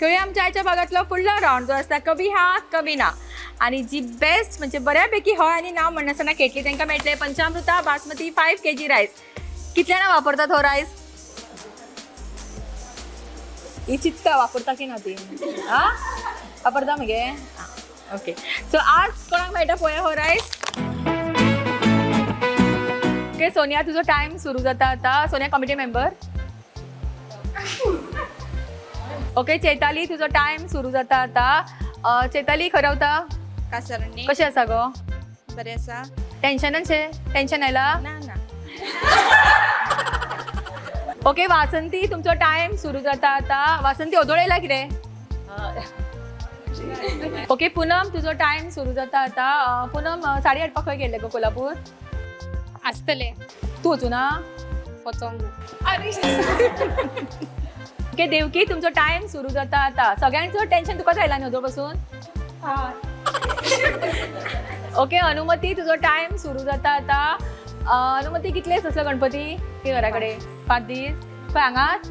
खेळूया आमच्या आयच्या भागातलो फुडलो रावंड जो आसता कभी हा कभी ना. आणि जी बेस्ट म्हणजे बऱ्यापैकी हय आनी ना म्हणनासतना खेटली तांकां मेळटले पंचामृता बासमती 5 kg rice. कितल्यांना वापरतात हो रायस? ही चित्ता वापरता की ना ती? हा, वापरता मगे. ओके, सो आज कोणाक मेळटा पळोवया हो रायस. ओके सोनिया, तुझो टाइम सुरू जाता आता. Sonia committee member. Okay Chaitali, तुझो टाइम सुरू जाता आता. चैताली, खंय रावता? कासरणी. कशें आसा गो? बरें आसा. टेन्शनान शे? टेन्शन आयला? ना ना. ओके वासंती, तुमचो टाइम सुरू जाता आता. वासंती, ओदोळ येयला कितें? ओके पुनम, तुझो टाइम सुरू जाता आता. पुनम, साडी हाडपाक खंय गेल्ले गो? कोल्हापूर? आसतले. तूं वचूना? वचोंक. ओके देवकी, तुमचो टाइम सुरू जाता आता. सगळ्यांचो टेन्शन तुकाच आयला न्ही पसून. ओके अनुमती, तुझो टाइम सुरू जाता आता. अनुमती, कितले दीस आसलो गणपती की घरा कडेन? 5 दीस. खंय हांगाच?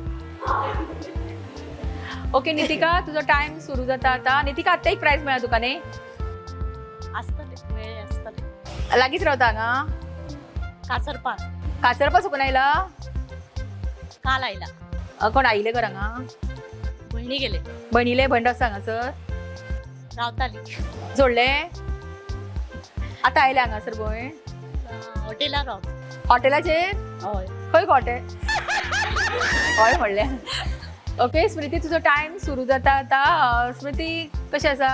ओके नितिका, तुझो टाइम सुरू जाता आता. नितिका, आत्तां एक प्रायज मेळ्ळा तुका न्ही? आसतले, मेळ्ळे आसतले. लागींच रावता हांगा? कासरपा. कासरपा सुकून आयला? काल आयला. कोण आयिल्ले घर हांगा? भयणी गेले. भयणीले भयण आसा हांगासर? रावताली. जोडले आतां आयले हांगासर भयण? हॉटेलार रावता. हॉटेलाचेर? हय. खंय गो हॉटेल? हय म्हणलें. ओके स्मृती, तुजो टायम सुरू जाता आतां. स्मृती, कशें आसा?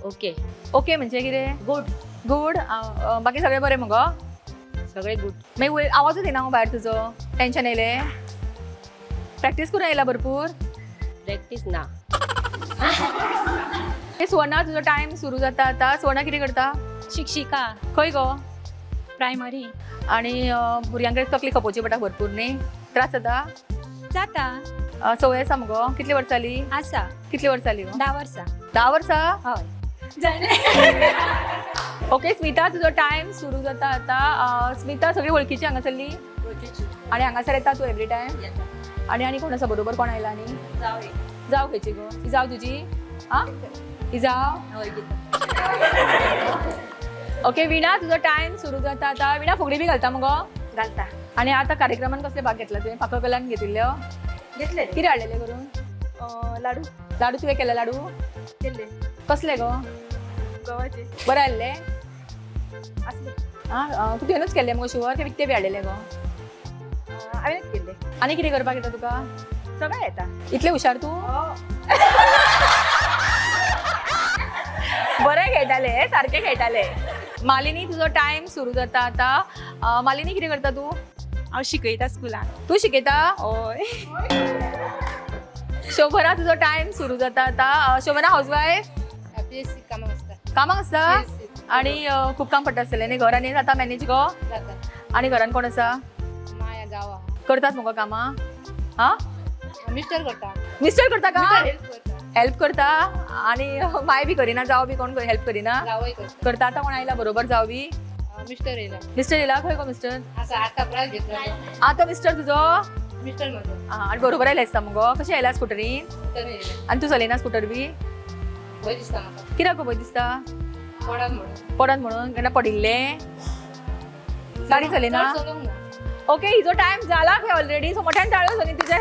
ओके. ओके म्हणजे कितें? गुड. गुड. बाकी सगळें बरें मुगो? सगळे गुड. मागीर वयर आवाजूच येना गो भायर तुजो. टेन्शन येयलें? प्रॅक्टीस करून येयला भरपूर? प्रॅक्टीस ना. ए सुवर्णा, तुजो टायम सुरू जाता आतां. सुवर्णा, कितें करता? शिक्षिका. खंय गो? प्रायमरी. आणि भुरग्यां कडेन तकली खपोवची पडटा भरपूर न्ही? त्रास जाता? जाता. संवय आसा मुगो? कितली वर्सां जाली? आसा. कितली वर्सां जाली गो? 10 वर्सां. 10 वर्सां? हय. ओके स्मिता, तुजो टायम सुरू जाता आता. स्मिता, सगळी वळखीची हांगासरली आणि हांगासर येता तूं एवरी टायम? आणि आनी कोण आसा बरोबर? कोण आयला आनी? जाव खंयची गो ही? जाव तुजी? आ, ही जाव. ओके विणा, तुजो टायम सुरू जाता आता. विणा, फुगडी बी घालता मुगो? घालता. आणि आता कार्यक्रमान कसले भाग घेतला तुवें? पाककलान घेतिल्ल्यो? घेतले. कितें हाडलेलें करून? लाडू. लाडू? तुवें केले लाडू? केल्ले. कसले गो? गव्हाचे. बरें आसले? आसले. आं, तूं तुवेनूच केल्ले मुगो शुवर, ते विकते बी हाडलेले गो? हांवें केल्ले. आनी कितें करपाक येता तुका? सगळें येता. इतले हुशार तूं? बरें खेळटाले, सारकें खेळटाले. मालिनी, तुजो टायम सुरू जाता आता. मालिनी, कितें करता तूं? हांव शिकयता स्कुलान. तूं शिकयता? हय. शोभना, तुजो टायम सुरू जाता आता. शोभना, हाऊसवायफ? कामाक आसता. कामाक आसता आणि खूब काम पडटा आसतलें न्ही? घरांनी जाता मॅनेज गो? जाता. आनी घरान कोण आसा? माया जावा. करतात मुगो कामां? हा? मिस्टर करता. मिस्टर करता का? हेल्प करता. हेल्प करता. आणि माय बी करिना? जाव बी कोण हेल्प करिना? जावय करता. करता. आतां कोण आयला बरोबर, जाव बी? मिस्टर येयला. मिस्टर येयला? खंय गो मिस्टर? आसा, आतां प्रायज घेतला. आतां मिस्टर तुजो? मिस्टर म्हजो. आं, आनी बरोबर आयले आसता मुगो? कशें आयला स्कुटरीन? स्कुटर येयला. आनी तूं चलयना स्कुटर बी? भंय दिसता म्हाका. कित्याक गो भंय दिसता? पडत म्हणून. पडत म्हणून? केन्ना पडिल्लें? गाडी चलयना? चड चलोवंक ना. ओके, हिजो टायम जाला खंय ऑलरेडी. सो मोठ्यान टाळयो सोनी तुजे.